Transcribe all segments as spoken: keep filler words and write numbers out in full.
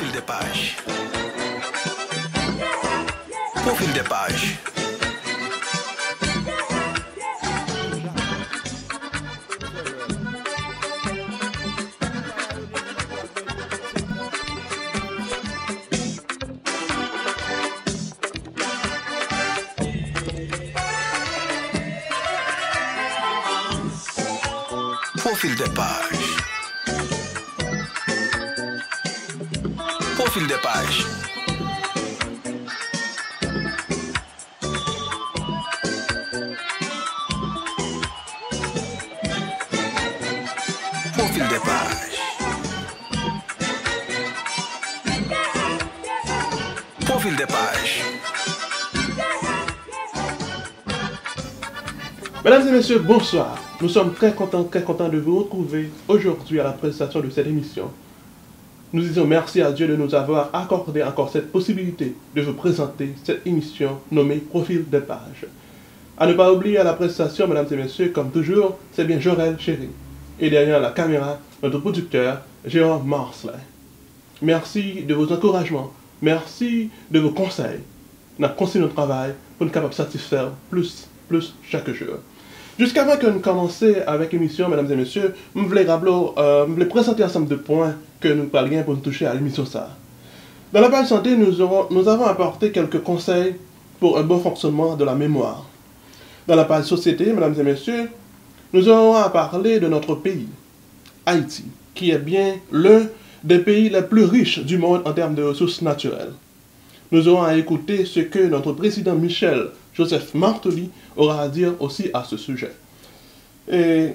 Profil de paj. Profil de paj. Profil de paj. Profil de paj. Profil de paj. Profil de paj. Mesdames et messieurs, bonsoir. Nous sommes très contents, très contents de vous retrouver aujourd'hui à la présentation de cette émission. Nous disons merci à Dieu de nous avoir accordé encore cette possibilité de vous présenter cette émission nommée Profil de page. À ne pas oublier à la prestation, mesdames et messieurs, comme toujours, c'est bien Jorel Chéry. Et derrière la caméra, notre producteur, Jérôme Marcelin. Mèsi de vos ankourajman. Mèsi de vos konsèy. N ap kontinye travay pou n kapab satisfè w plis, plis chak jou. Jiskavan ke n kòmanse avèk emisyon, medam e mesye, m vle raple w, euh, m vle prezante ansanm de pwen ke nou pral gen pou n touche a emisyon sa a. Dans la page santé, nous aurons, nous avons apporté quelques conseils pour un bon fonctionnement de la mémoire. Dans la page société, mesdames et messieurs, nous aurons à parler de notre pays, Haïti, qui est bien l'un des pays les plus riches du monde en termes de ressources naturelles. Nous aurons à écouter ce que notre président Michel Joseph Martelly aura à dire aussi à ce sujet. Et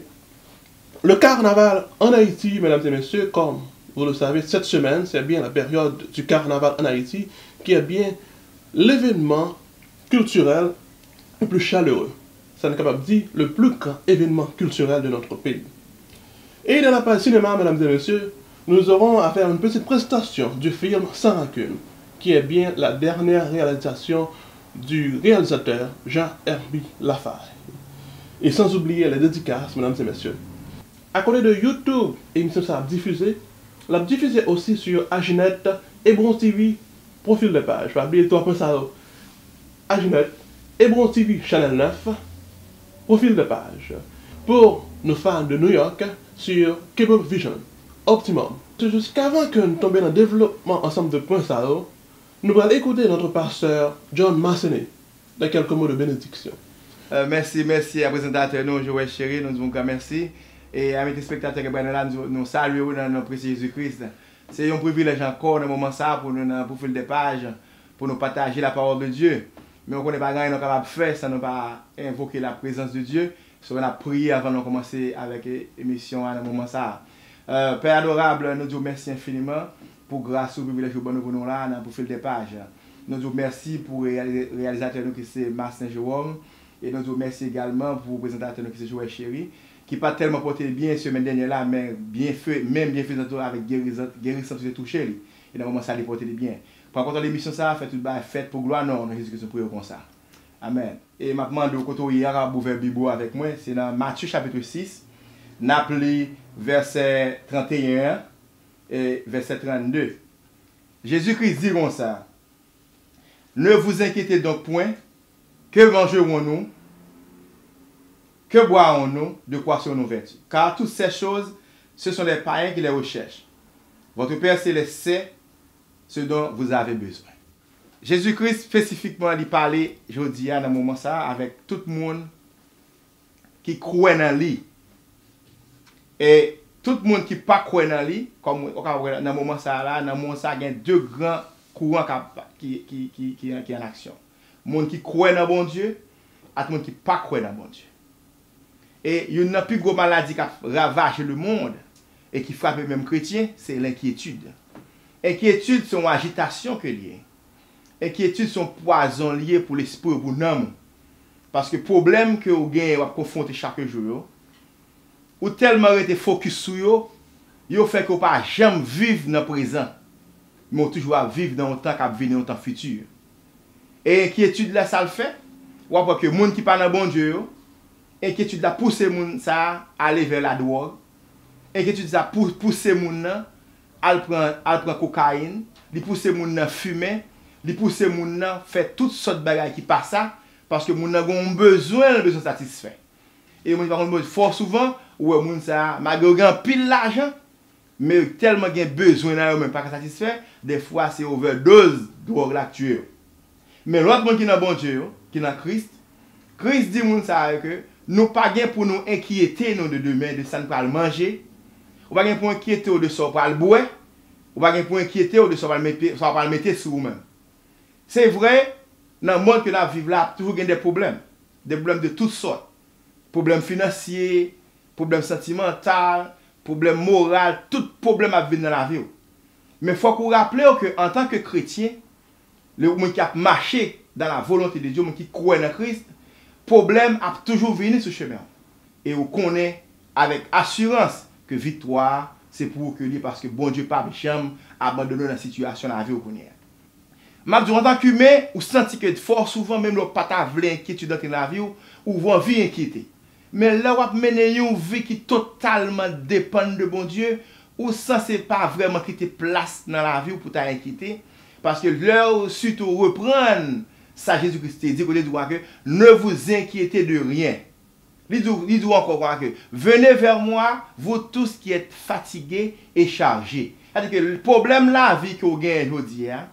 le carnaval en Haïti, mesdames et messieurs, comme vous le savez, cette semaine, c'est bien la période du carnaval en Haïti, qui est bien l'événement culturel le plus chaleureux. Sa nou kapab di, le plus grand événement culturel de notre pays. Et dans la page cinéma, mesdames et messieurs, nous aurons à faire une petite prestation du film Sans Rancune, qui est bien la dernière réalisation du réalisateur Jean Herby Lafaille. Et sans oublier les dédicaces, mesdames et messieurs. À côté de YouTube, emisyon sa ap difize, l ap difize osi sur Aginet, Ebron T V, Profil de paj. Pa bliye twa pwen sa yo. Aginet, Ebron T V, Chanèl nèf, Profil de paj. Pour nos fans de New York, sur Cablevision, Optimum. Jiskavan ke n tonbe nan devlopman ansanm de pwen sa yo, nou pral ekoute notre pasteur John Massenet dans quelques mots de bénédiction. Euh, mèsi, mèsi a prezantatè nou, Joël Chéry, nou di w gran mèsi. E a met espektatè k ap gade la, nou, nou salye w nan non presye Jezi Kris. Se yon privilèj ankò nan moman sa a pou nou nan Profil de paj, pou nou pataje la parole de Dieu. Men w konnen pa gen anyen nou kapab fè san nou pa envoke la présence de Dieu. So, n ap priye avan nou kòmanse avèk e-, emisyon an nan moman sa a. Euh, Pè adorab, nou di w mèsi enfiniman pou gras ou, privilèj ou ban nou pou nou la nan Profil de paj. Nou di w mèsi pou reyali-, reyalizatè nou ki se Marcelin Jérôme. E nou di w mèsi egalman pou prezantatè nou ki se Joël Chéry, ki pa t tèlman pote l byen semèn dènyè la, men byenfe-, men byenfezan tou avèk gerizan, gerisans yo te touche li. E nan moman sa, li pote li byen. Pran kontwòl emisyon sa a, fè tout bagay fèt pou glwa non w, nan Jezi Kris nou priye w konsa. Amèn. E m ap mande w kote w ye a, kapab ouvè Bib ou avèk mwen, se nan Matye chapit sis, n ap li vèsè tranteyen an e vèsè trannde. Jezikri di konsa, Ne vous inquiétez donc point, que mangerons-nous, que boirons-nous, de quoi serons-nous vêtus ? Car toutes ces choses, ce sont les païens qui les recherchent. Votre Père céleste sait ce dont vous avez besoin. Jezikri espesifikman li pale jodi a nan moman sa a avèk tout moun ki kwè nan li. E tout moun ki pa kwè nan li, kòm w ka wè nan moman sa a la, nan moman sa a gen de gran kouran k ap, ki, ki, ki, ki, ki an aksyon. Moun ki kwè nan Bondye ak moun ki pa kwè nan Bondye. E youn nan pi gwo maladi k ap ravaje lemonn e ki frape menm kretyen, se lenkyetid. Enkyetid se yon ajitasyon ke l ye. Enkyetid se yon pwazon li ye pou lespri w, pou nanm ou. Paske pwoblèm ke w genyen, w ap konfwonte chak jou yo, ou tèlman rete fokis sou yo, yo fè ke w pa janm viv nan prezan. Men w toujou ap viv nan yon tan k ap vini, yon tan fiti. E enkyetid la, sa l fè? W ap wè ke moun ki pa nan Bondye yo, enkyetid la pouse moun sa a ale vè ladwòg. Enkyetid sa pou-, pouse moun nan al pran, al pran kokayin, li pouse moun nan fimen, li pouse moun nan fè tout sòt bagay ki pa sa, paske moun nan gen yon bezwen, l bezwen satisfè. E moun ki pa konn Bondye, fò souvan, ou wè moun sa a, malgre yo gen anpil lajan, men yo tèlman gen bezwen nan yo menm pa ka satisfè, dèfwa se overdose dwòg la k tiye yo. Men lòt moun ki nan Bondye yo, ki nan Kris, Kris di moun sa yo ke nou pa gen pou nou enkyete nou de demen, de sa n pral manje. Ou pa gen pou enkyete w de sa w pral bwè. Ou pa gen pou enkyete w de sa w pral mete, sa w pral mete sou ou menm. Se vre, nan mond ke n ap viv la, ap toujou gen de pwoblèm. De pwoblèm de tout sòt. Pwoblèm finansye, pwoblèm santimantal, pwoblèm moral, tout pwoblèm ap vin nan lavi w. Men fòk ou raple w ke antanke kretyen, le moun ki ap mache dans la volonté de Dieu, moun ki kwè nan Kris, pwoblèm ap toujou vini sou chemen w. E ou konnen avèk asirans ke viktwa a se pou ou ke li ye, paske Bondye p ap janm abandone w nan sitiyasyon lavi w kounye a. M ap di w, antan ke imen, ou santi ke fò souvan, menm lè w pa ta vle enkyetid antre nan lavi w, ou anvi enkyete. Men lè w ap mennen yon vi ki totalman depann de Bondye, ou sanse pa vrèman kite plas nan lavi w pou ta enkyete. Paske lè w sitou reprann sa Jezi Kris te di, kote l di w ke ne vous inquiétez de rien. Li di w, li di w ankò konsa ke, venez vers moi, vous tous qui êtes fatigués et chargés. Sa di ke pwoblèm lavi ke w genyen jodi a,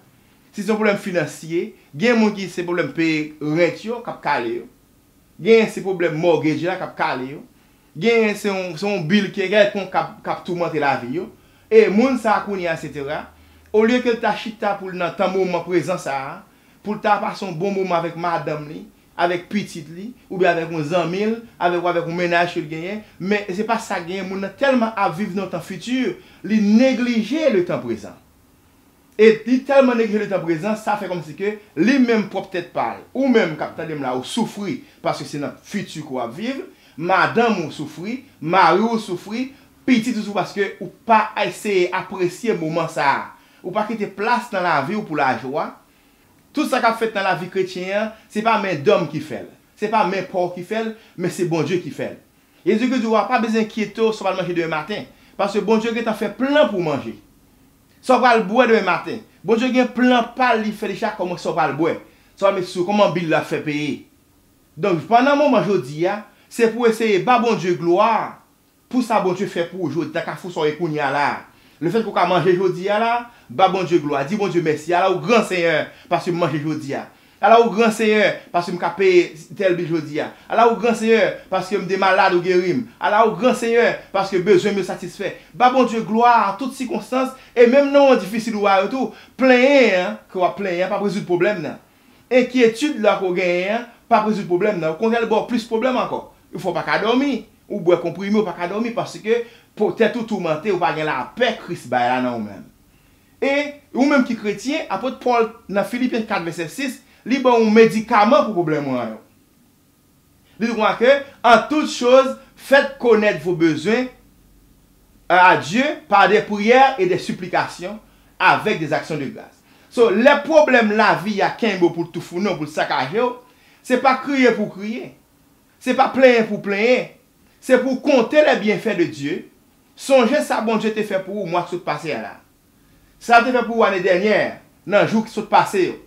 si se yon pwoblèm finansye, gen moun ki se pwoblèm peye rent yo k ap kale yo. Genyen se pwoblèm mortgage la k ap kale yo. Genyen se yon, se yon bil ki kèlkonk k ap, k ap toumante lavi yo. E moun sa a kounye a, etsetera, olye ke l ta chita pou l nan tan moman prezan sa a, pou l ta pase yon bon moman avèk madanm li, avèk pitit li, oubyen avèk yon zanmi l, avèk, avèk yon mennaj ke l genyen, men se pa sa k genyen. Moun nan tèlman ap viv nan yon tan fiti, li neglije le tan prezan. E li tèlman neglije le tan prezan, sa fè kòmsi ke li menm pwòp tèt pa l, ou menm k ap tande m la, ou soufri, paske se nan fiti ke w ap viv, madanm ou soufri, mari w soufri, pitit ou soufri, paske ou pa eseye apresye moman sa a. Ou pa kite plas nan lavi w pou lajwa. Tout sa k ap fèt nan lavi kretyen an, se pa men dòm ki fè l. Se pa men pa w ki fè l, men se Bondye ki fè l. Jezi Kris di w pa bezwen enkyete w sa w pral manje demen maten, paske Bondye gentan fè plan pou w manje. Sa w pral bwè demen maten, Bondye gen plan pa l, li fè deja kòman sa w pral bwè, sa w pral met sou, kòman bil la fè peye. Donk, pandan moman jodi a, se pou w eseye ba Bondye glwa pou sa Bondye fè pou ou jodi a, kafou sa w ye kounye a la a. Lefètke w ka manje jodi a la, ba Bondye glwa, di Bondye mèsi, ala w gran Senyè, paske m manje jodi a. Ala w gran Senyè, paske m ka peye tèl bil jodi a. Ala w gran Senyè, paske m te malad ou geri m. Ala w gran Senyè, paske bezwen m yo satisfè. Ba Bondye glwa an tout sikonstans, e menm nan moman difisil ou a yo tou, plenyen an, ke w ap plenyen an, p ap rezoud pwoblèm nan. Enkyetid la ke w genyen an p ap rezoud pwoblèm nan, okontrè, l ba w plis pwoblèm ankò. Ou fè w pa ka dòmi, ou bwè konprime, ou pa ka dòmi, paske po, tèt ou toumante, ou pa gen lapè Kris bay la nan ou menm. E ou menm ki kretyen, apot Pòl nan Filipyen kat vèsè sis, li ba w yon medikaman pou pwoblèm ou an yo. Li di konsa ke, en toutes choses, faites connaître vos besoins à Dieu par des prières et des supplications avec des actions de grâce. So, lè pwoblèm lavi a kenbe w pou l toufounen w, pou l sakaje w, se pa kriye pou w kriye. Se pa plenyen pou w plenyen. Se pou w konte les bienfaits de Dieu. Sonje sa Bondye te fè pou ou mwa k sot pase a la. Sa l te fè pou ou ane dènyè, nan jou ki sot pase yo.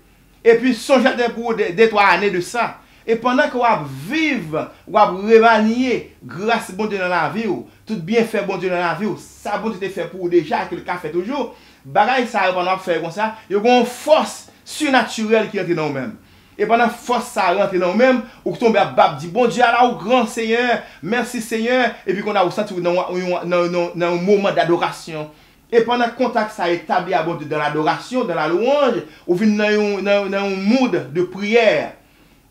Epi sonje l te fè pou ou de, de twa ane de sa. E pandan ke w ap viv, w ap remaniye gras Bondye nan lavi w, tout byenfè Bondye nan lavi w, sa Bondye te fè pou ou deja, ke l ka fè toujou, bagay sa yo pandan w ap fè yo konsa, yo gen yon fòs sinatirèl ki rantre nan ou menm. E pandan fòs sa a rantre nan ou menm, ou tonbe ap bab di, Bondye, ala w gran, Senyè, mèsi, Senyè. Epi kounye a ou santi w nan yon, nan, nan, nan yon moman dadorasyon. E pandan kontak sa a etabli a Bondye dans l'adoration, dans la louange, ou vin nan yon, nan, nan yon mood de priyè.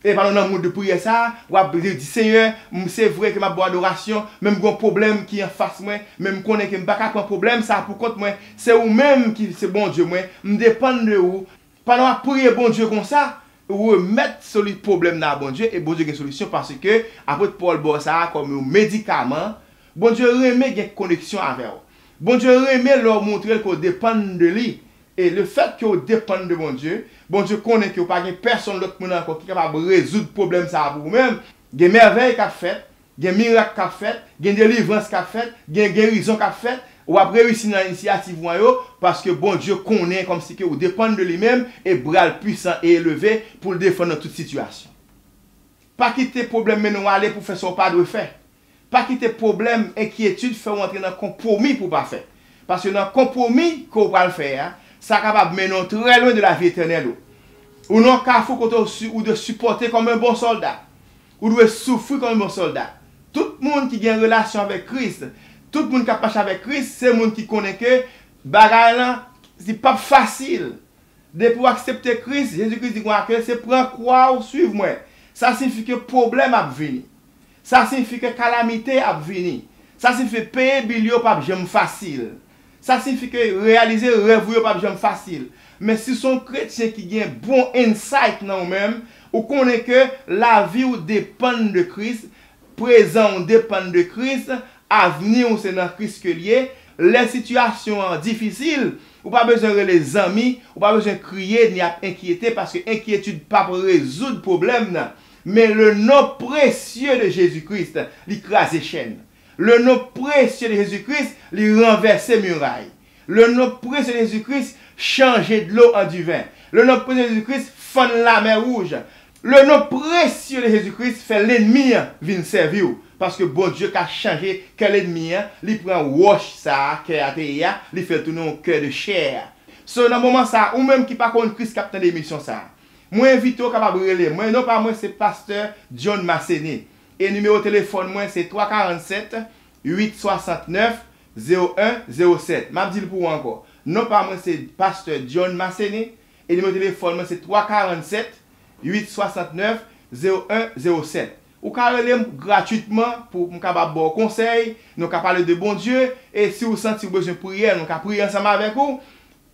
E pandan w nan mood de priyè sa a, w ap di, Senyè, m, se vre ke m ap ba w adorasyon, men m gen yon pwoblèm ki anfas mwen, men m konnen ke m pa ka pran pwoblèm sa a pou kont mwen. Se ou menm ki se Bondye mwen, m depann de ou. Pandan w ap priye Bondye konsa, ou remèt soli-, pwoblèm nan a Bondye, e Bondye gen solisyon, paske apot Pòl ba w sa a kòm yon medikaman. Bondye renmen gen koneksyon avè w. Bondye renmen lè w montre l ke w depann de li. E lefètke w depann de Bondye, Bondye konnen ke w pa gen pèsonn lòt moun ankò ki kapab rezoud pwoblèm sa a pou ou menm. Gen mèvèy k ap fèt, gen mirak k ap fèt, gen delivrans k ap fèt, gen gerizon k ap fèt, W ap reyisi nan inisyativ ou an yo, paske Bondye konnen kòmsi ke ou depann de li menm e bra l pwisan e eleve pou l defann nan tout sitiyasyon. Pa kite pwoblèm mennen w ale pou fè sa w pa dwe fè. Pa kite pwoblèm, enkyetid fè w antre nan konpwomi pou w pa fè. Paske nan konpwomi ke w pral fè a, sa kapab mennen w trè lwen de lavi etènèl ou. Ou nan yon kafou kote w si- ou dwe sipòte kòm yon bon sòlda. Ou dwe soufri kòm yon bon sòlda. Tout moun ki gen relasyon avèk Kris, tout moun k ap mache avèk Kris, se moun ki konnen ke bagay lan, li p ap fasil. Depi w aksepte Kris, Jezi Kris di konsa ke se pran kwa w, swiv mwen. Sa siyifi ke pwoblèm ap vini. Sa siyifi ke kalamite ap vini. Sa siyifi peye bil yo p ap janm fasil. Sa siyifi ke reyalize rèv ou yo p ap janm fasil. Men si w se yon kretyen ki gen bon insight nan ou menm, ou konnen ke lavi w depann de Kris, prezan w depann de Kris, avni w se nan Kris ke l ye. Lè sitiyasyon an difisil, ou pa bezwen rele zanmi, ou pa bezwen kriye ni ap enkyete, paske enkyetid p ap rezoud pwoblèm nan. Men le nom précieux de Jésus-Christ, li kraze chèn. Le nom précieux de Jésus-Christ, li ranvèse miray. Le nom précieux de Jésus-Christ, chanje dlo an diven. Le nom précieux de Jésus-Christ, fann lamè wouj. Le nom précieux de Jésus-Christ, fè lènmi an vin sèvi w. Paske Bondye ka chanje kè lènmi an, li pran wòch sa a, kè a te ye a, li fè l tounen yon kè de chè. So, nan moman sa a, ou menm ki pa konn Kris k ap tande emisyon sa a, mwen envite w kapab rele mwen. Non pa mwen se Pastè John Masséné. E nimewo telefòn mwen se twa karannsèt, uit swasantnèf, zewo en zewo sèt. M ap di l pou ou ankò. Non pa mwen se Pastè John Masséné. E nimewo telefòn mwen se twa karannsèt, uit swasantnèf, zewo en zewo sèt. Ou ka rele m gratwitman pou m kapab ba w konsèy, nou ka pale de Bondye, e si w santi w bezwen priyè, nou ka priye ansanm avèk ou.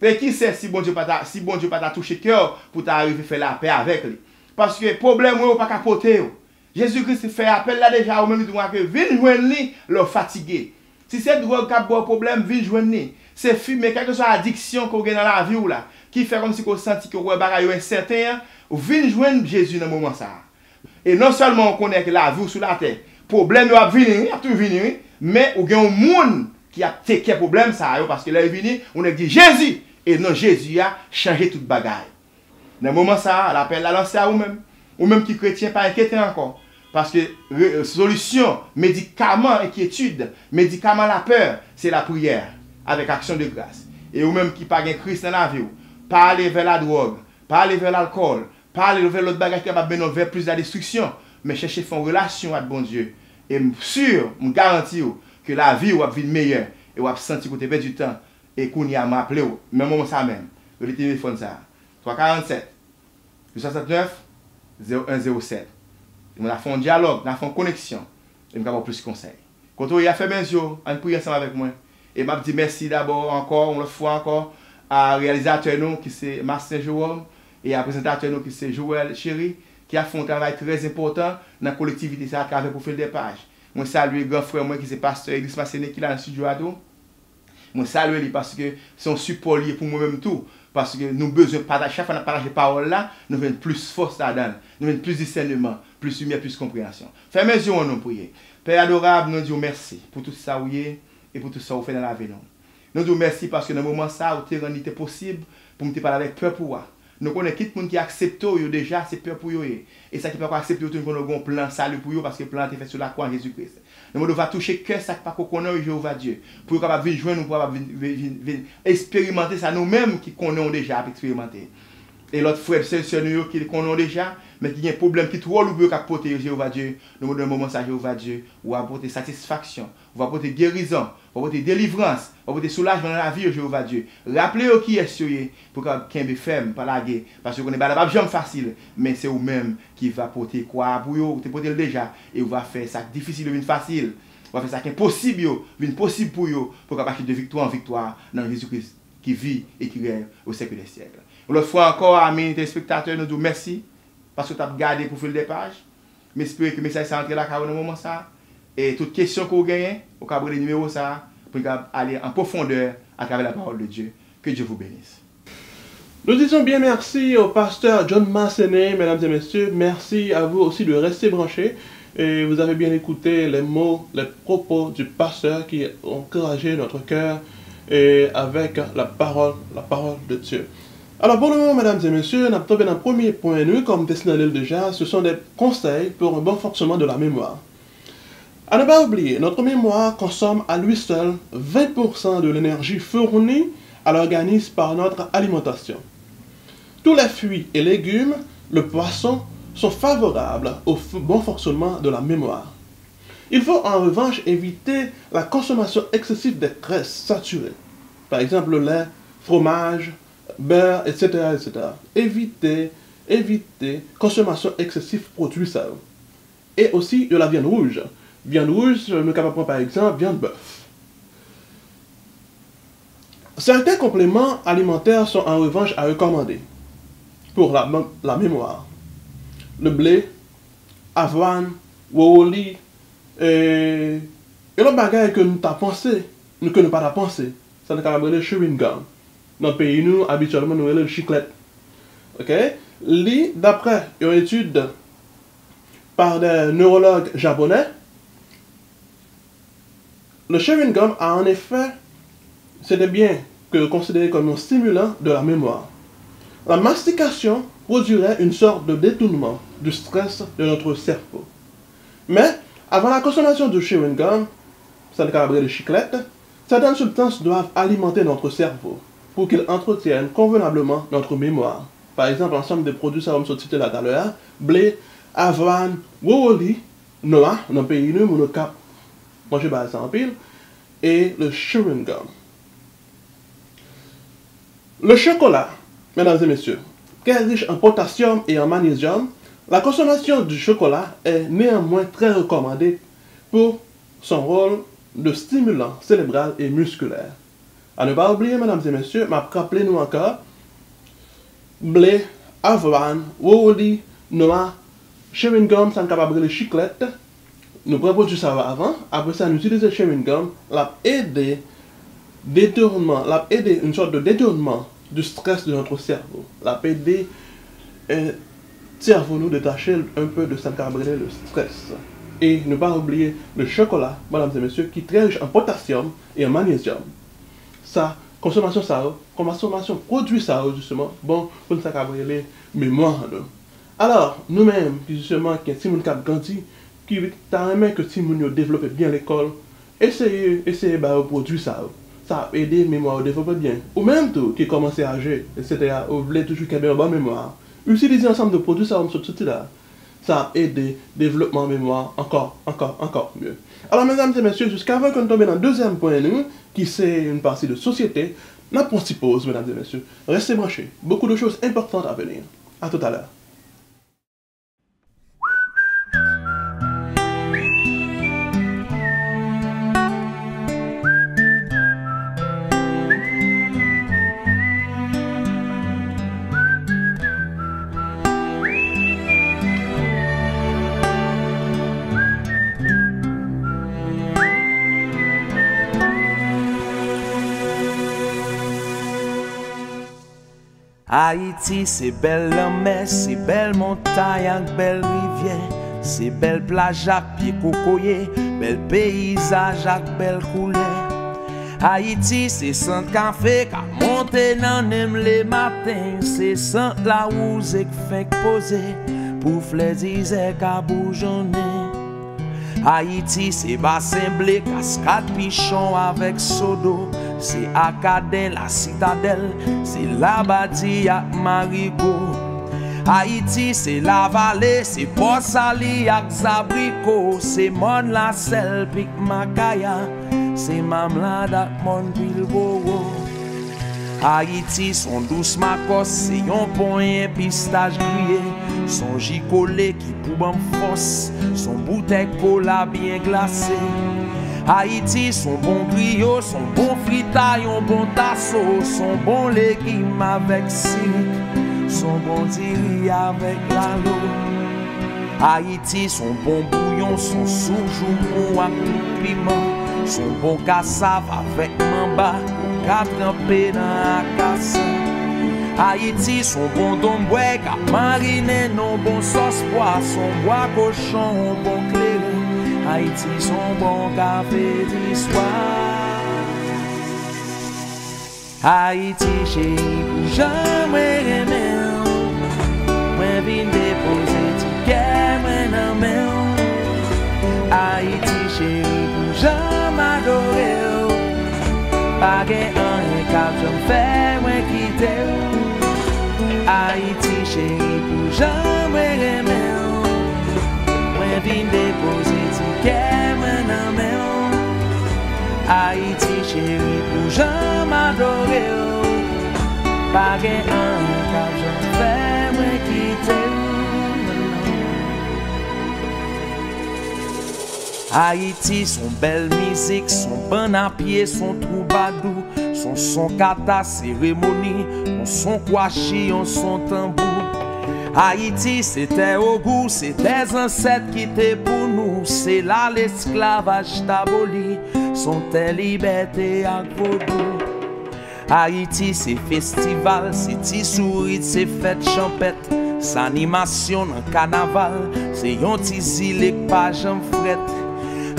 E ki sè si Bondye pa ta, si Bondye pa ta touche kè w pou w ta rive fè lapè avèk li. Paske pwoblèm ou yo, ou pa ka pote yo. Jezi Kris fè apèl la deja, ou menm li di w ke vin jwenn li lè w fatige. Si se dwòg k ap ba w pwoblèm, vin jwenn li. Se fimen, kèlkeswa adiksyon ke w gen nan lavi w la, ki fè kòmsi ke w santi ke w wè bagay yo ensèten an, vin jwenn Jezi nan moman sa a. E non sèlman w konnen ke lavi w sou latè, pwoblèm yo ap vini, wi, y ap toujou vini, wi, men ou gen yon moun ki ap take care pwoblèm sa yo, paske lè yo vini, ou nèk di Jezi, e non Jezi a chanje tout bagay. Nan moman sa a, lapèl la lanse a ou menm. Ou menm ki kretyen, pa enkyete ankò. Paske re- solisyon, medikaman enkyetid, medikaman lapè, se lapriyè, avèk aksyon de gras. E ou menm ki pa gen Kris nan lavi w, pa ale vè ladwòg, pa ale vè lalkòl, pa ale vè lòt bagay ki kapab mennen w vè plis la destriksyon, men chèche fè yon relasyon ak Bondye. E m si, m garanti w ke lavi w ap vin meyè e w ap santi ke w te pèdi tan. E kounye a, m raple w, men moman sa menm, rele telefòn sa a, twa karannsèt, uit swasantnèf, zewo en zewo sèt. Nou ta fè yon dyalòg, nou ta fè yon koneksyon, e m ka ba w plis konsèy. Kote w ye a, fèmen zye w, ann priye ansanm avèk mwen. E m ap di mèsi dabò ankò, yon lòt fwa ankò, a reyalizatè nou ki se Marcelin Jerome, e a prezantatè nou ki se Joël Chéry, ki ap fè yon travay trè enpòtan nan kolektivite sa a atravè Pwofil de Paj. Mwen salye gran frè mwen ki se pastè Idris Masséné ki la nan estidyo a tou. Mwen salye li paske se yon sipò li ye pou mwen menm tou. Paske nou bezwen pataje, chak fwa n ap pataje pawòl la, nou jwenn plis fòs ladan l, nou jwenn plis disèneman, plis limyè, plis konpreyansyon. Fèmen zye w, ann nou priye. Pè adorab, nou di w mèsi pou tout sa w ye e pou tout sa w fè nan lavi nou. Nou di w mèsi paske nan moman sa a, ou te rann li te posib pou m te pale avèk pèp ou a. Nou konnen kit moun ki aksepte w yo deja, se pèp ou yo ye. E sa ki pako aksepte w tou, nou konnen w gen yon plan sali pou yo, paske plan an te fèt sou lakwa an Jezi Kris. Nou mande w va touche kè sa k pako konnen w, Jewova Dye, pou yo kapab vin jwenn ou, pou kapab vin, vin, vin, vin eksperimante sa nou menm ki konnen w deja ap eksperimante. E lòt frè, sè, sè nou yo ki konnen w deja, men ki gen pwoblèm ki twò lou pou yo k ap pote yo, Jewova Dye, nou mande w nan moman sa, Jewova Dye, w a pote satisfaksyon, w a pote gerizon, w a pote delivrans, w a pote soulajman nan lavi yo, Jewova Dye. Raple yo kiyès yo ye, pou yo kapab kenbe fèm, pa lage, paske yo konnen bagay la p ap janm fasil, men se ou menm ki va pote kwa a pou yo, ou te pote l deja, e ou va fè sa k difisil yo vin fasil, ou va fè sa k enposib yo vin posib pou yo, pou yo kapab mache de viktwa an viktwa nan Jezi Kris ki vi e ki rèy au siècle des siècles. Yon lòt fwa ankò, ami telespektatè, nou di w mèsi, paske w t ap gade Pwofil de Paj. M espere ke mesaj sa antre lakay ou nan moman sa. E tout kesyon ke w genyen, ou kab rele nimewo sa pou n kab ale an pwofondè atravè la parole de Dieu. Que Dieu vous bénisse. Nous disons bien merci au pasteur John Masséné, mesdames et messieurs. Merci à vous aussi de rester branchés. Et vous avez bien écouté les mots, les propos du pasteur qui encourageait notre cœur et avec la parole, la parole de Dieu. Alors pour le moment, mesdames et messieurs, n ap tonbe nan premye pwen nou, comme dessinalil déjà, ce sont des conseils pour un bon fonctionnement de la mémoire. À ne pas oublier, notre mémoire consomme à lui seul vingt pour cent de l'énergie fournie à l'organisme par notre alimentation. Tous les fruits et légumes, le poisson, sont favorables au f- bon fonctionnement de la mémoire. Il faut en revanche éviter la consommation excessive des graisses saturées, par exemple le lait, fromage, beurre, et cetera, et cetera. Éviter, éviter consommation excessive produit sa yo. Et aussi de la viande rouge. Viande rouge, nou kapab pran par exemple viande bœuf. Certains compléments alimentaires sont en revanche à recommander pour la, la mémoire. Le blé, avoine, wowoli, e, e lòt bagay ke nou ta panse, nou, ke nou pa ta panse. Sa nou kapab rele chewing gum. Nan peyi nou, abityèlman, nou rele l chiklèt. Ok? Li, d'après une étude par des neurologues japonais, le chewing gum a en effet, c'est des biens que considérés comme un stimulant de la mémoire. La mastication produirait une sorte de détournement du stress de notre cerveau. Mais, avant la consommation du chewing gum, sa nou kapab rele chiklèt, certaines substances doivent alimenter notre cerveau pour qu'il entretienne convenablement notre mémoire. Par exemple, ansanm de pwodui sa yo m sot site la talè a, blé, avoine, wowoli, nwa, nan peyi nou, moun Okap manje bagay sa anpil, e le chewing gum. Le chocolat, mesdames et messieurs, très riche en potassium et en magnésium, la consommation du chocolat est néanmoins très recommandée pour son rôle de stimulant cérébral et musculaire. À ne pas oublier, mesdames et messieurs, m ap raple nou ankò, blé, avoine, wowoli, nwa, chewing gum, sa n kapab rele chiklèt. Nou pran pwodui sa yo avan, apre sa nou itilize chewing gum, l ap ede detounman, l ap ede une sorte de détournement du stress de notre cerveau. L ap ede, eh, sèvo nou detache l un peu de sa n kapab rele le stress. E nou pa oubliye le chocolat, mesdames et messieurs, qui est très riche en potassium et en magnésium. Sa, konsomasyon sa yo, konsomasyon pwodui sa yo, jisteman, bon pou n sa kapab rele memwa nou. Alò, nou menm, ki jisteman, gen timoun k ap grandi, ki ta renmen ke timoun yo devlope byen lekòl, eseye, eseye ba yo pwodui sa yo. Sa ap ede memwa yo devlope byen. Ou menm tou, ki kòmanse aje, etsetera, ou vle toujou kenbe yon bon memwa, itilize ansanm de pwodui sa yo m sot soti la. Sa ap ede devlopman memwa ankò, ankò, ankò mye. Alors, mesdames et messieurs, jusqu'avant que nou tonbe nan dezyèm pwen nou, ki se une partie de société, n ap pran ti poz, mesdames et messieurs. Restez branchés. Beaucoup de choses importantes à venir. À tout à l'heure. Ayiti se bèl lanmè, se bèl montay ak bèl rivyè, se bèl plaj ak pye kokoye, bèl peyizaj ak bèl koulè. Ayiti se sant kafe k ap monte nan nen m lematen, se sant lawouze k fenk poze pou flè dizè ka boujonnen. Ayiti se basen ble, kaskad Pichon avèk Sodo, se Akaden, Lasitadèl, se Labadi ak Marigo. Ayiti se Lavale, se Pòsali ak Zabriko, se Mòn Lasèl, Pik Makaya, se Mamlad ak Mòn Pilbowo. Ayiti s on dous makòs, se yon ponyen pistach griye, s on ji kole ki pou ban m fòs, s on boutèy kola byen glase. Ayiti s on bon griyo, s on bon fritay, yon bon taso, s on bon legim avèk sirik, s on bon diri avèk lalo. Ayiti s on bon bouyon, s on souf joumou ak tout piman, s on bon kasav avèk manba ou ka tranpe nan akasa. Ayiti s on bon donbwè k ap marinen nan bon sòs pwason, bwa kochon, on bon kleren. Ayiti s on bon kafe di swa. Ayiti cheri, pou jan mwen renmen w, mwen vin depoze ti kè mwen nan men w. Ayiti cheri, pou jan m adore w, pa gen anyen k ap janm fè mwen kite w. Ayiti cheri, pou jan mwen renmen w, mwen vin depoze ti kè mwen nan men w. Ayiti cheri, pou jan m adore w, pa gen anyen k ap janm fè mwen kite w. Ayiti s on bèl mizik, s on bann a pye, s on twoubadou, s on son kata seremoni, yon son kwachi, yon son tanbou. Ayiti se tè ogou, se tè zansèt kite pou nou, se la lesklavaj t aboli, s on tè libète ak vodou. Ayiti se festival, se ti sourit, se fèt chanpèt, s animasyon nan kanaval, se yon ti zile k pa janm frèt.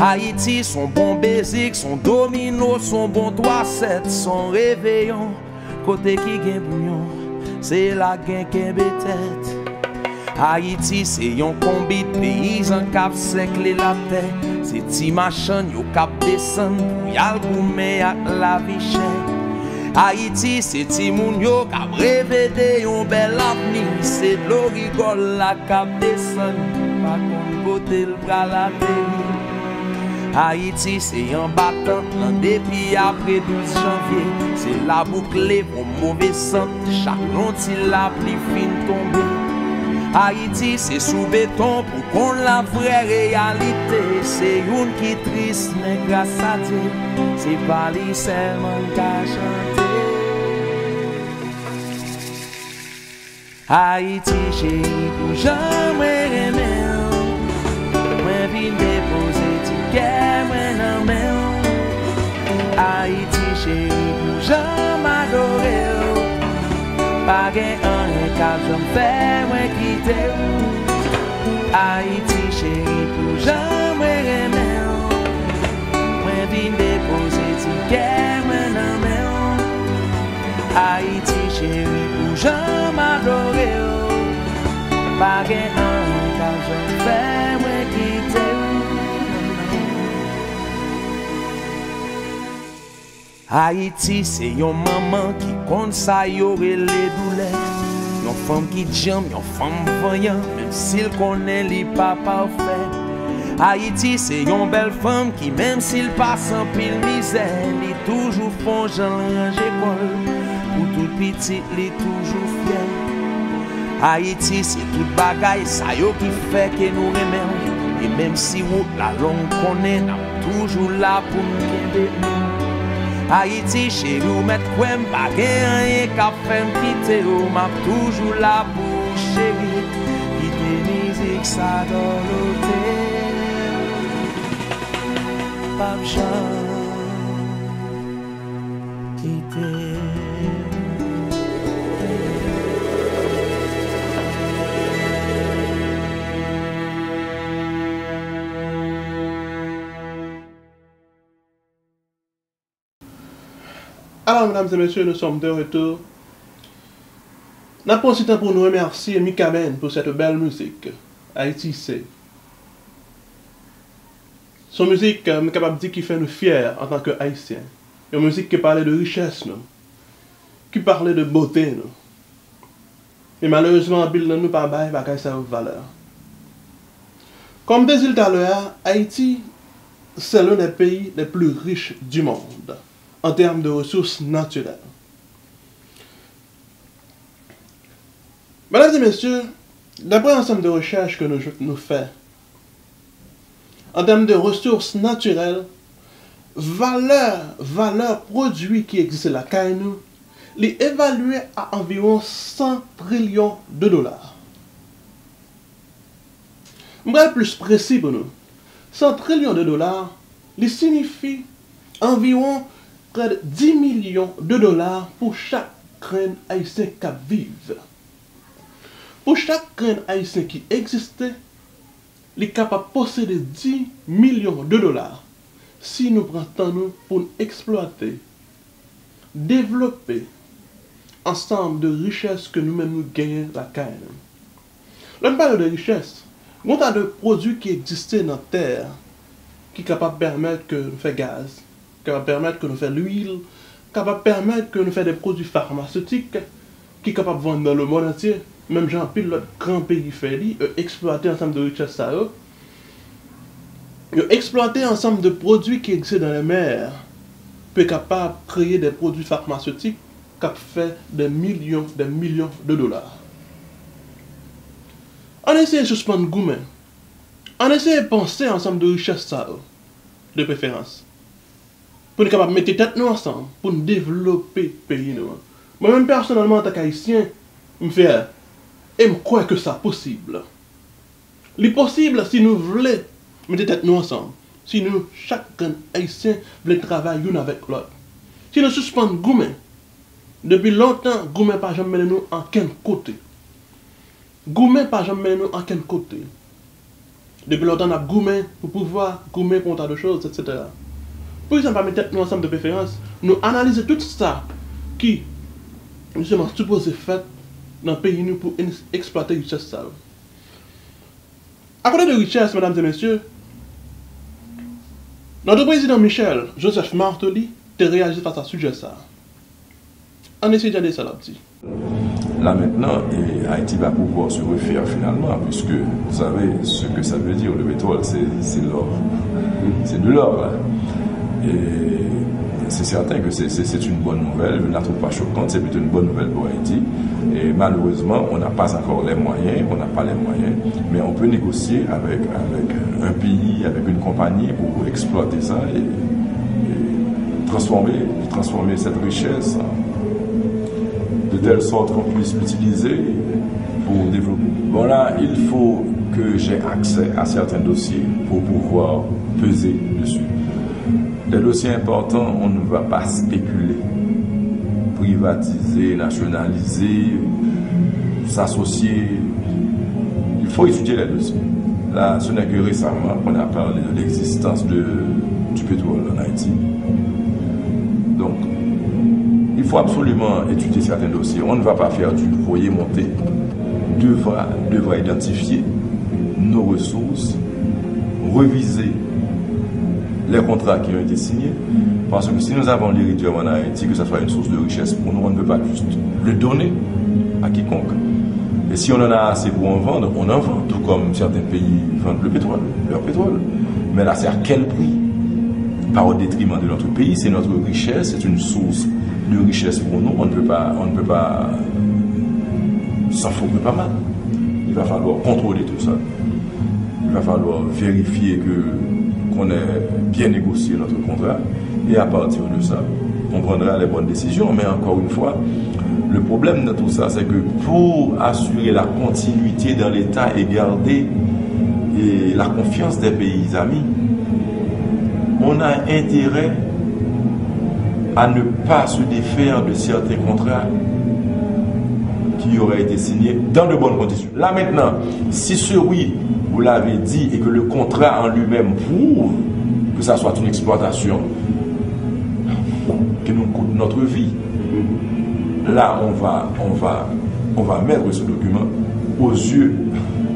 Ayiti s on bon bezik, s on domino, s on bon twa sèt, s on reveyon, kote ki gen bouyon, se la k gen kenbe tèt. Ayiti se yon konbit peyizan k ap sèkle latè. Se ti machann yo k ap desann pou y al goumen ak lavi chè. Ayiti se timoun yo k ap reve de yon bèl avni. Se dlo rigòl la k ap desann, pa konn kote l pral ateri. Ayiti se anba tant lan depi apre douz janvye. Se la bouk leve yon move sant, chak yon ti lapli fin tonbe. Ayiti se sou beton pou konn la vrè reyalite. Se youn ki tris, men gras a Dye, se pa li sèlman n ka chante. Ayiti cheri, pou jan mwen renmen w, mwen vin depoze ti kè mwen nan men w. Ayiti cheri, pou jan m adore w, pa gen anyen k ap janm fè mwen kite w. Ayiti cheri, pou jan mwen renmen w, mwen vin depoze ti kè mwen nan men w. Ayiti cheri, pou jan m adore w, pa gen anyen k ap janm fè mwen kite w. Ayiti se yon manman ki konn sa yo rele doulè. Yon fanm ki djanm, yon fanm vanyan, menm si l konnen li pa pafè. Ayiti se yon bèl fanm ki, menm si l pase anpil mizè, li toujou fè yon jan l ranje kò l. Pou tout pitit li toujou fyè. Ayiti se tout bagay sa yo ki fè ke nou renmen w. E menm si wout la long, konnen n ap toujou la pou n kenbe nou. Ayiti cheri, ou mèt kwè m, pa gen anyen k ap fè m kite w. M ap toujou la pou ou cheri. Kite mizik sa dòlote w. P ap janm kite w. Alors, mesdames et messieurs, nous sommes de retour. N ap pran ti tan pou nou remèsye Mikaben pou cette belle musique, Haïti c'est. Se yon mizik, euh, m kapab di ki fè nou fyè antanke Ayisyen. Yon mizik ki pale de richès nou, ki pale de bote nou. Men malerezman, anpil nan nou pa bay bagay sa yo valè. Kòm m te di l talè a, Ayiti, c'est l'un des pays les plus riches du monde en termes de ressources naturelles. Medam e mesye, daprè ansanm de rechèch ke nou, nou fè, an tèm de resous natirèl, valè, valè pwodui ki egziste lakay nou, li evalye a anviwon san trilyon de dola. M pral plis presi pou nou. San trilyon de dola, li siyifi anviwon prè de dis milyon de dola pou chak grenn Ayisyen k ap viv. Pou chak grenn Ayisyen ki egziste, li kapab posede dis milyon de dola si nou pran tan nou pou n eksplwate, devlope ansanm de richès ke nou menm nou genyen lakay nou. Lè n pale de richès, gen yon ta de pwodui ki egziste nan tè a ki kapab pèmèt ke nou fè gaz, kapab pèmèt ke nou fè lwil, kapab pèmèt ke nou fè de pwodui famasetik ki kapab vann nan lemonn antye, menm jan anpil lòt gran peyi fè li, yo eksplwate ansanm de richès sa yo. Yo eksplwate ansanm de pwodui ki egziste nan lè mè pou yo kapab kreye de pwodui famasetik k ap fè de milyon, de milyon de dola. Ann eseye sispann goumen. Ann eseye panse ansanm de richès sa yo, de preferans, pou n kapab mete tèt nou ansanm, pou n devlope peyi nou an. Mwen menm pèsonèlman, antank Ayisyen, m fyè e m kwè ke sa posib. Li posib si nou vle mete tèt nou ansanm, si nou, chak grenn Ayisyen, vle travay youn avèk lòt. Si nou sispann goumen. Depi lontan, goumen pa janm mennen nou ankenn kote. Goumen pa janm mennen nou ankenn kote. Depi lontan n ap goumen pou pouvwa, goumen pou yon ta de choz, etsetera. Poukisa n pa met tèt nou ansanm de preferans, nou analize tout sa ki, jisteman, sipoze fèt nan peyi nou pou en-, eksplwate richès sa yo? Akote de richès, medam e mesye, notre président Michel Joseph Martelly te reyaji fas a sijè sa a. Ann eseye tande sa l ap di. Là maintenant, et Haïti va pouvoir se refaire finalement, puisque vous savez ce que ça veut dire, le pétrole, c'est, c'est l'or. C'est de l'or, là. Et c'est certain que c'est, c'est, c'est une bonne nouvelle. Je ne la trouve pas choquante, c'est plutôt une bonne nouvelle pour Haïti. Et malheureusement, on n'a pas encore les moyens, on n'a pas les moyens, mais on peut négocier avec, avec un pays, avec une compagnie pour exploiter ça et, et transformer, transformer cette richesse de telle sorte qu'on puisse l'utiliser pour développer. Bon, là, il faut que j'ai accès à certains dossiers pour pouvoir peser dessus. Les dossiers importants, on ne va pas spéculer, privatiser, nationaliser, s'associer. Il faut étudier les dossiers. Là, ce n'est que récemment qu'on a parlé de l'existence de, du pétrole en Haïti. Donc, il faut absolument étudier certains dossiers. On ne va pas faire du voyez monter. Devra, devra identifier nos ressources, réviser les contrats qui ont été signés, parce que si nous avons l'iridium en Haïti, que ça soit une source de richesse pour nous, on ne peut pas juste le donner à quiconque. Et si on en a assez pour en vendre, on en vend, tout comme certains pays vendent le pétrole, leur pétrole. Mais là, c'est à quel prix ? Pas au détriment de notre pays, c'est notre richesse, c'est une source de richesse pour nous, on ne peut pas, on ne peut pas, ça faut pas mal. Il va falloir contrôler tout ça. Il va falloir vérifier que, qu'on ait bien négocié notre contrat. Et à partir de ça, on prendra les bonnes décisions. Mais encore une fois, le problème dans tout ça, c'est que pour assurer la continuité dans l'État et garder, et la confiance des pays amis, on a intérêt à ne pas se défaire de certains contrats qui auraient été signés dans de bonnes conditions. Là maintenant, si ce oui, vous l'avez dit, et que le contrat en lui-même prouve que ça soit une exploitation qui nous coûte notre vie, là, on va, on va, on va mettre ce document aux yeux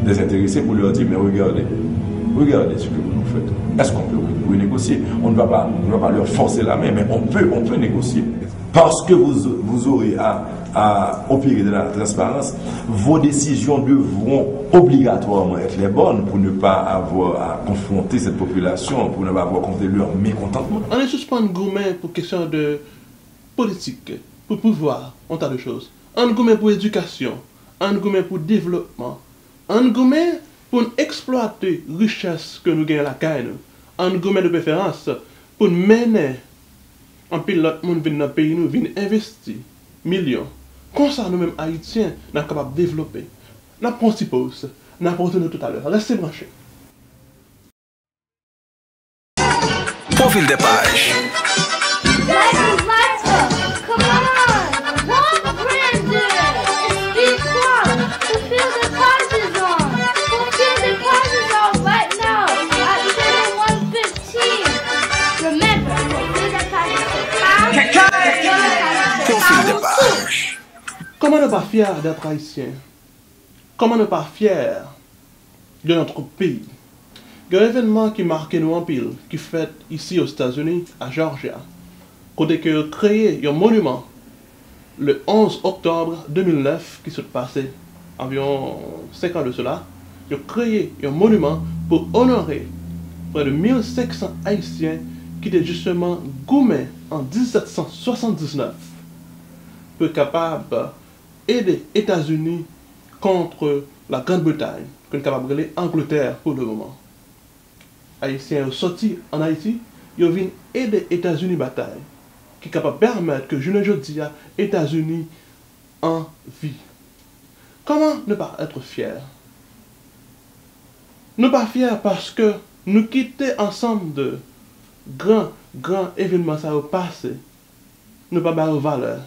des intéressés pour leur dire, mais regardez, regardez ce que vous nous faites. Est-ce qu'on peut re-, renégocier ? On ne va pas, on ne va pas leur forcer la main, mais on peut, on peut négocier. Parce que vous, vous aurez à, à opérer dans la transparence, vos décisions devront obligatoirement être les bonnes pour ne pas avoir à confronter cette population, pour ne pas avoir à confronter leur mécontentement. Ann sispann goumen pou kesyon de politik, pou pouvwa, yon ta de choz. Ann goumen pou edikasyon, ann goumen pou devlopman, ann goumen pou n eksplwate richès ke nou genyen lakay nou, ann goumen de preferans pou n mennen anpil lòt moun vin nan peyi nou, vin envesti milyon. Konsa nou menm Ayisyen, n ap kapab devlope. N ap pran yon ti poz, n ap retounen toutalè. Rete branche. Profil de paj. Guys, let's go. Come on. Comment ne pas fier d'être haïtien? Comment ne pas fier de notre pays? Gen yon evènman ki make nou anpil, ki fèt isi Ozetazini, a Georgia, kote ke yo kreye yon moniman le onz oktòb de mil nèf ki sot pase, anviwon senk an de sela, yo kreye yon moniman pou onore prè de mil senk san Ayisyen ki te jisteman goumen an disèt san swasanndiznèf pou kapab ede Etazini kont la Grande Bretagne, ke n kapab rele Angletè pou le moman. Ayisyen yo soti ann Ayiti, yo vin ede Etazini batay, ki kapab pèmèt ke jounen jodi a, Etazini an vi. Comment ne pas être fier? Nou pa fyè paske nou kite ansanm de gran, gran evènman sa yo pase. Nou pa ba yo valè.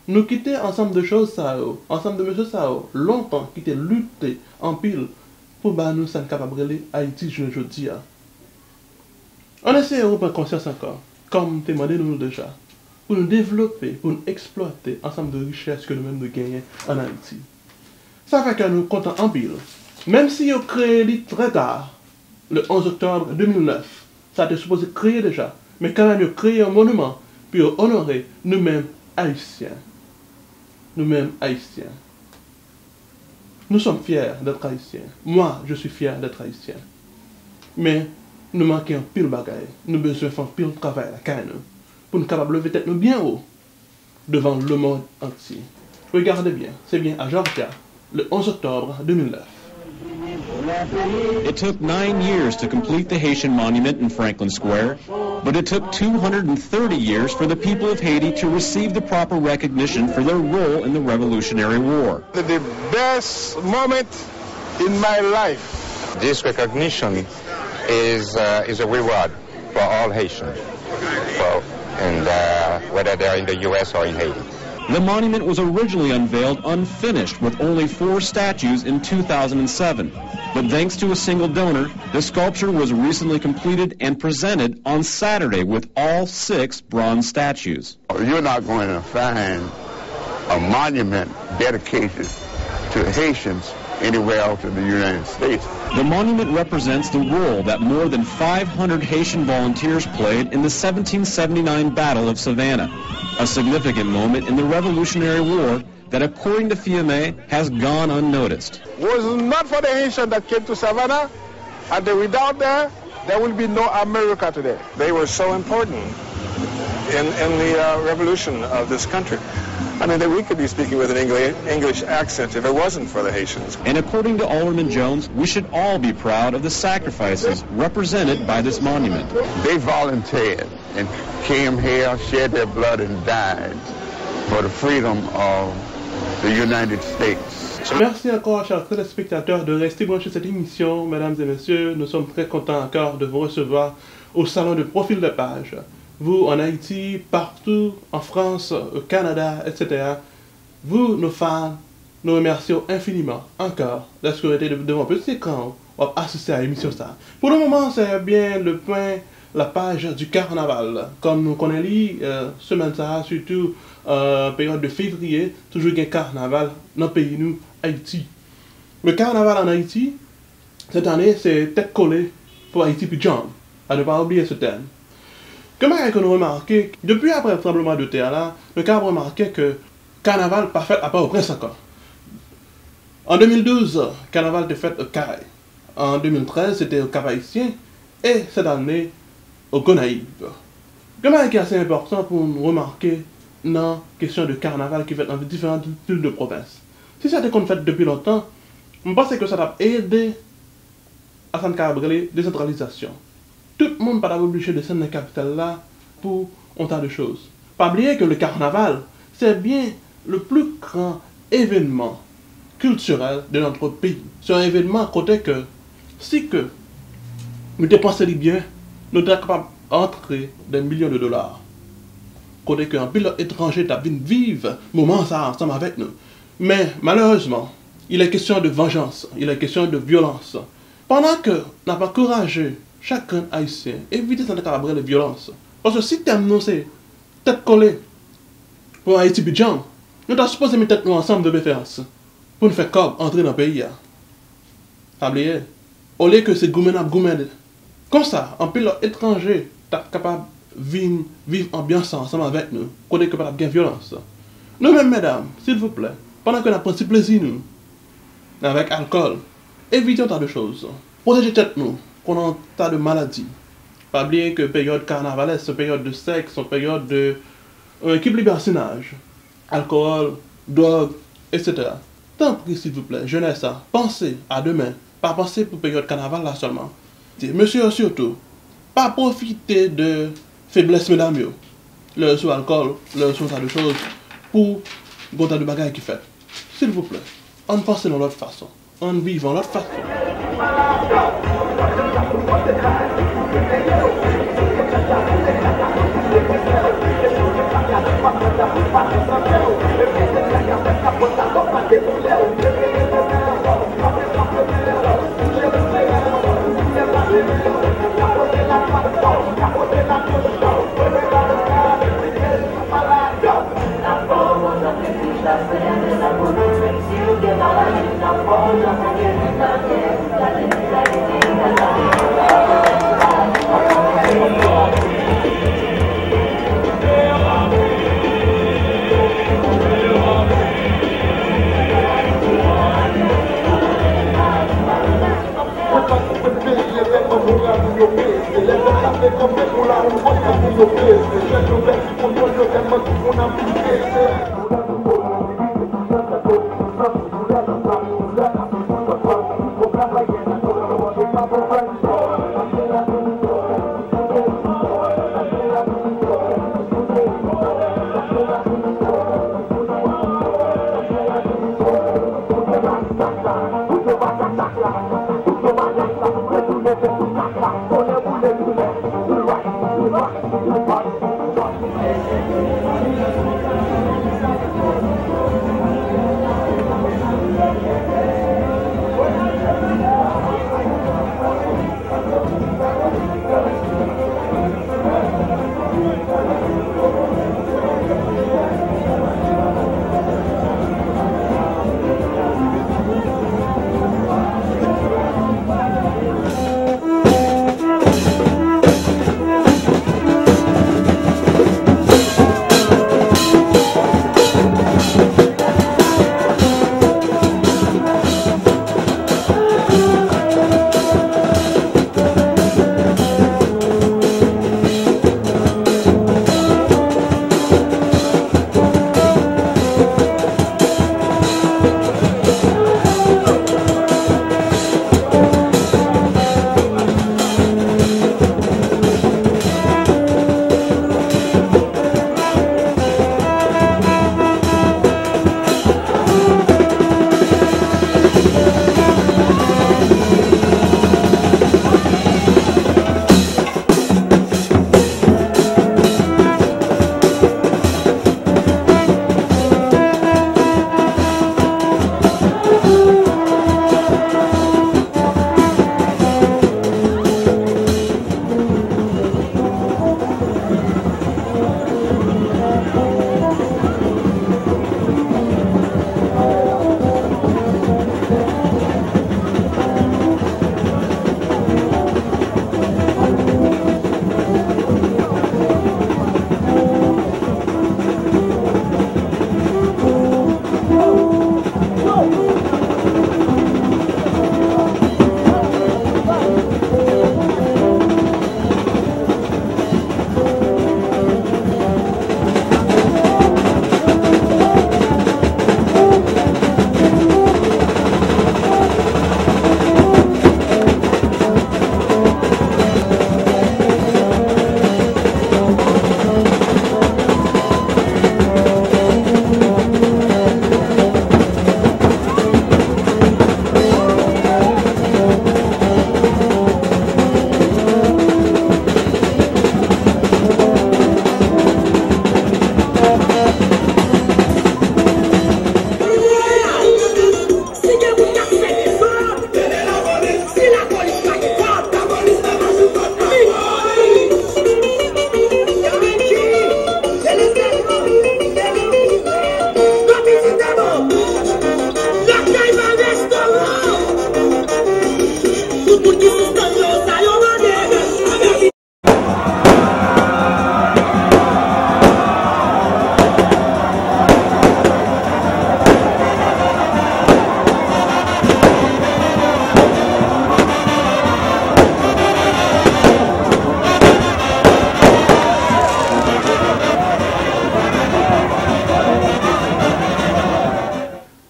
Nou kite ansanm de choz sa yo, ansanm de mesye sa yo, lontan ki te lite anpil pou ba nou sa n kapab rele Ayiti jounen jodi a. Ann eseye reprann konsyans ankò, kòm m te mande nou l deja, pou nou devlope, pou nou eksplwate ansanm de richès ke nou menm nou genyen ann Ayiti. Sa fè kè nou kontan anpil. Menm si yo kreye li trè ta, le onz oktòb de mil nèf, sa te sipoze kreye deja, men kanmenm yo kreye yon moniman pou yo onore nou menm Ayisyen. Nou menm Ayisyen. Nous sommes fiers d'être haïtiens. Moi, je suis fier d'être haïtien. Men, nou manke anpil bagay. Nou bezwen fè anpil travay lakay nou pou n kapab leve tèt nou byen wo devan lemonn antye. Regardez bien, c'est bien à Georgia, le onz octobre deux mille neuf. It took nine years to complete the Haitian monument in Franklin Square, but it took two hundred thirty years for the people of Haiti to receive the proper recognition for their role in the Revolutionary War. The best moment in my life. This recognition is, uh, is a reward for all Haitians, for, and uh, whether they're in the U S or in Haiti. The monument was originally unveiled unfinished with only four statues in two thousand seven, but thanks to a single donor, the sculpture was recently completed and presented on Saturday with all six bronze statues. You're not going to find a monument dedicated to Haitians anywhere else in the United States. The monument represents the role that more than five hundred Haitian volunteers played in the seventeen seventy-nine Battle of Savannah, a significant moment in the Revolutionary War that, according to Fiame, has gone unnoticed. Was it not for the Haitians that came to Savannah and they were out there, there will be no America today. They were so important in, in the uh, revolution of this country. I mean, that we could be speaking with an English, English accent if it wasn't for the Haitians. And according to Alderman Jones, we should all be proud of the sacrifices represented by this monument. They volunteered and came here, shed their blood, and died for the freedom of the United States. Merci encore, chers téléspectateurs, de rester branchés cette émission. Mesdames et messieurs, nous sommes très contents encore de vous recevoir au Salon de Profil des Pages. Vous, en Haïti, partout, en France, au Canada, et cetera. Vous, nos fans, nou remèsye w enfiniman ankò dèske w rete devan piti ekran w, w ap asiste a emisyon sa. Pou le moman, c'est bien le point, la page du carnaval. Kòm nou konnen li, euh, semèn sa a, sitou euh, peryòd de fevriye, toujou gen kanaval nan peyi nou, Ayiti. Le carnaval en Haïti, cette année, c'est tête collée pour Haïti Pidjan. À ne pas oublier ce thème. Gen bagay ke nou remake, depi apre tranbleman de tè a la, nou kapab remake ke kanaval pa fèt apa Oprens ankò. An de mil douz, kanaval te fèt Okay. An de mil trèz, se te Cap-Haïtien, e sèt ane, o Gonayiv. Gen bagay ki ase enpòtan pou n remake nan kesyon de kanaval ki fèt nan diferan vil de pwovens. Si sa te konn fèt depi lontan, m panse ke sa t ap ede a sa n kapab rele desantralizasyon. Tout moun pa t ap oblije desann nan kapital la pou yon ta de choz. Pa bliye ke le carnaval, c'est bien le plus grand événement culturel de notre pays. Se yon evènman kote ke, si ke nou te panse li byen, nou ta kapab antre des millions de dollars. Kote ke anpil etranje t ap vin viv moman sa a ansanm avèk nou. Men, malerezman, il est question de vengeance, il est question de violence. Pandan ke n ap ankouraje chak grenn Ayisyen evite sa n ta kapab rele vyolans. Paske si tèm nou se tèt kole pou Ayiti Bidjan, Nou ta sipoze met tèt nou ansanm de preferans pou n fè kòb antre nan peyi a. Pa bliye, olye ke se goumen n ap goumen, konsa anpil lòt etranje t ap kapab vin viv anbyans sa ansanm avèk nou, kote ke pa t ap gen vyolans. Nou menm, medam, silvouplè, pandan ke n ap pran ti plezi nou avèk alkòl, evite yon ta de choz. Pwoteje tèt nou kont yon ta de maladi. Pa bliye ke peryòd kanavalès se yon peryòd de sèks, se yon peryòd de, euh, ki pli byen asinaj, alkòl, dwòg, etsetera. Tanpri, silvouplè, jenès la, panse a demen. Pa panse pou peryòd kanaval la sèlman. Mesye yo sitou, pa pwofite de feblès medam yo, lè yo sou alkòl, lè yo sou yon ta de choz, pou gon ta de bagay ki fèt. Silvouplè, ann panse nan lòt fason. Ann viv yon lòt fason.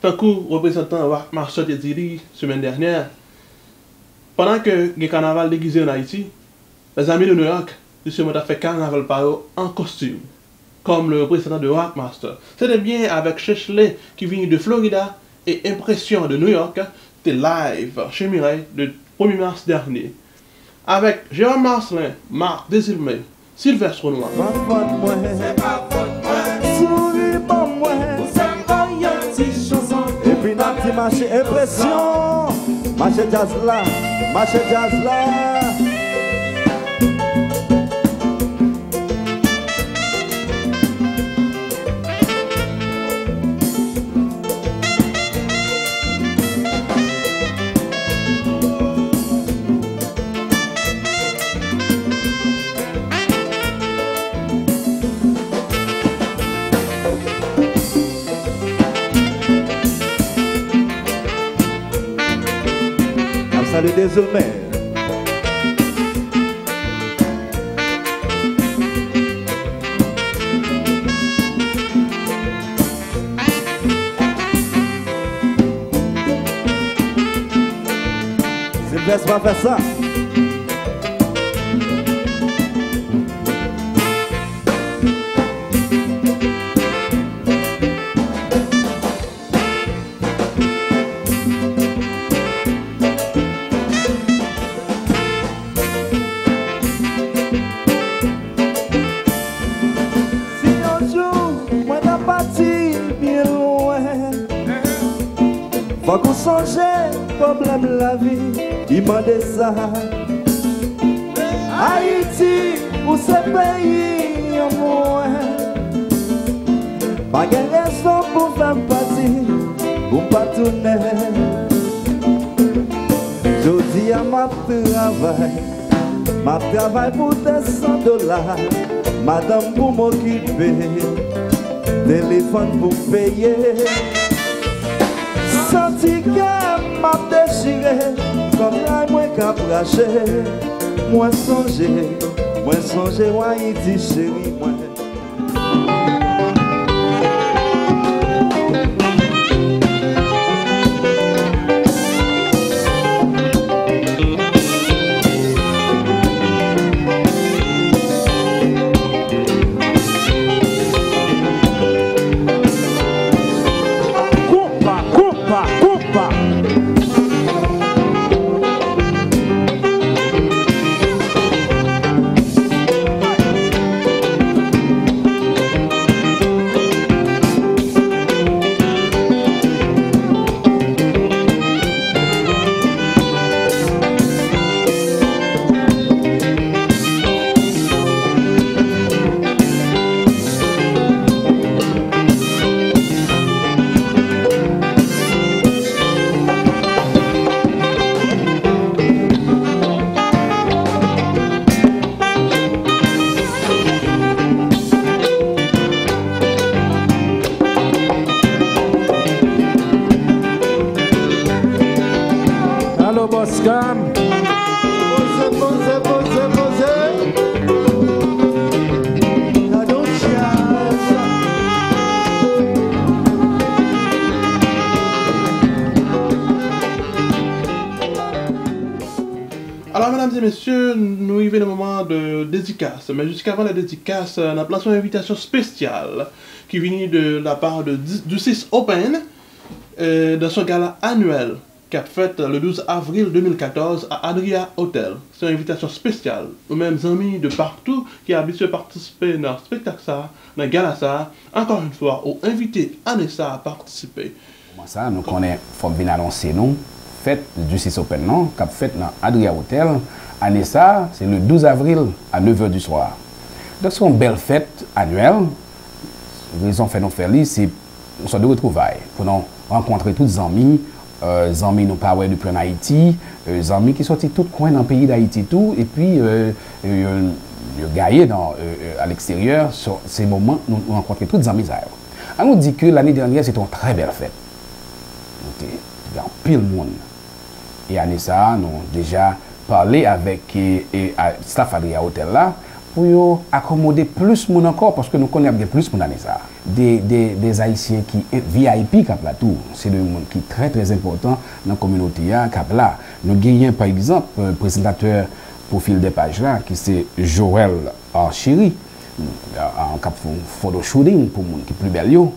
Tankou reprezantan Rock Master te di li semèn dènyè, pandan ke gen kanaval degize an Ayiti, Lèzami de Nouyòk, jisteman, t ap fè kanaval pa yo an kostim, kòm le reprezantan de Rock Master. Se te byen avèk Chechle ki vini de Florida e Impression de Nouyòk te live chez Mireille le premye mas dènyè. Avèk Jérôme Marcelin, Marc Désilmé, Sylvestre Noir. Pa fòt mwen. Se pa fòt mwen. Souri ban mwen. Ou fè m bay yon ti chanson. Epi n ap di mache Impression. Mache djaz la. Mache djaz la. Ap salye Désilmé. Sylvestre pa fè sa. Si yon jou mwen ta pati byen lwen, fòk ou sonje pwoblèm lavi ki mande sa. Ayiti, ou se peyi an mwen. Pa gen rezon pou fè m pati, pou m pa tounen. Jodi a m ap travay, m ap travay pou de san dola. Madanm pou m okipe, telefòn pou m peye. Santi kè m ap dechire, zantray mwen k ap rache. Mwen sonje, mwen sonje w Ayiti cheri mwen. Konpa, konpa, konpa. Alo, Bòs Cam. Poze, poze, poze, poze. Gade yon djaz. Alò, medam e mesye, nou rive nan moman de dedikas. Men jiskavan la dedikas, n ap lanse yon envitasyon espesyal ki vini de la part de Di-, Ducis Open, euh, dans son gala annuel k ap fèt le douz avril de mil katòz a Adria Hotel. Se yon envitasyon espesyal. Nou menm zanmi de partou ki abitye patisipe nan espektak sa, nan gala sa, ankò yon fwa, ou envite ane sa a patisipe. Kòman sa, nou konnen fò m vin anonse nou fèt Ducis Open nan, k ap fèt nan Adria Hotel. Ane sa a, se le douz avril a nèf è di swa. Donk, se yon bèl fèt anyèl. Rezon fè nou fè li, se yon sòt de retwouvay pou nou rankontre tout zanmi, euh, zanmi nou pa wè depi ann Ayiti, euh, zanmi ki sòti tout kwen nan peyi Dayiti tou, epi, euh, euh, yo gaye nan, euh, euh, a leksteryè. So, se moman nou, nou rankontre tout zanmi sa yo. An nou di ke lane dènyè se te yon trè bèl fèt. Nou te, te gen anpil moun. E ane sa a, nou deja pale avèk, e, e, a, staff Adria Hotel la. pou yo akomode plis moun ankò, paske nou konnen ap gen plis moun ane sa a. De, de, de Ayisyen ki V I P k ap la tou. Se de moun ki trè, trè enpòtan nan kominote a k ap la. Nou genyen, pa egzanp, prezantatè Pwofil de Paj la, ki se Joel Archery, k ap fè yon photo shooting pou moun ki pli bèl yo.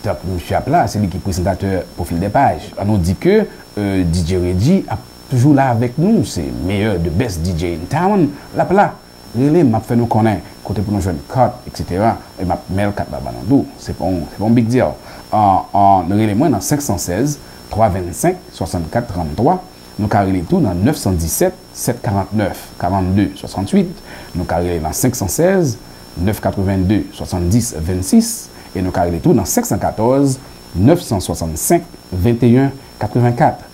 Tank misye ap la, se li ki prezantatè Pwofil de Paj. An nou di ke, euh, D J Reggie ap toujou la avèk nou, se meyè, the best D J in town, l ap la. Rele m, m ap fè nou konnen kote pou nou jwenn kat, et cetera. E m ap mail kat la ban nou tou. Se pa yon, se pa yon big deal. An, an, rele mwen nan senk san sèz, twa vennsenk, swasannkat, tranntwa. Nou ka rele tou nan nèf san disèt, sèt karannèf, karannde, swasanntuit. Nou ka rele nan senk san sèz, nèf katrevenndde, swasanndis, vennsis. E nou ka rele tou nan senk san katòz, nèf san swasannsenk, venteyen, katrevenkat.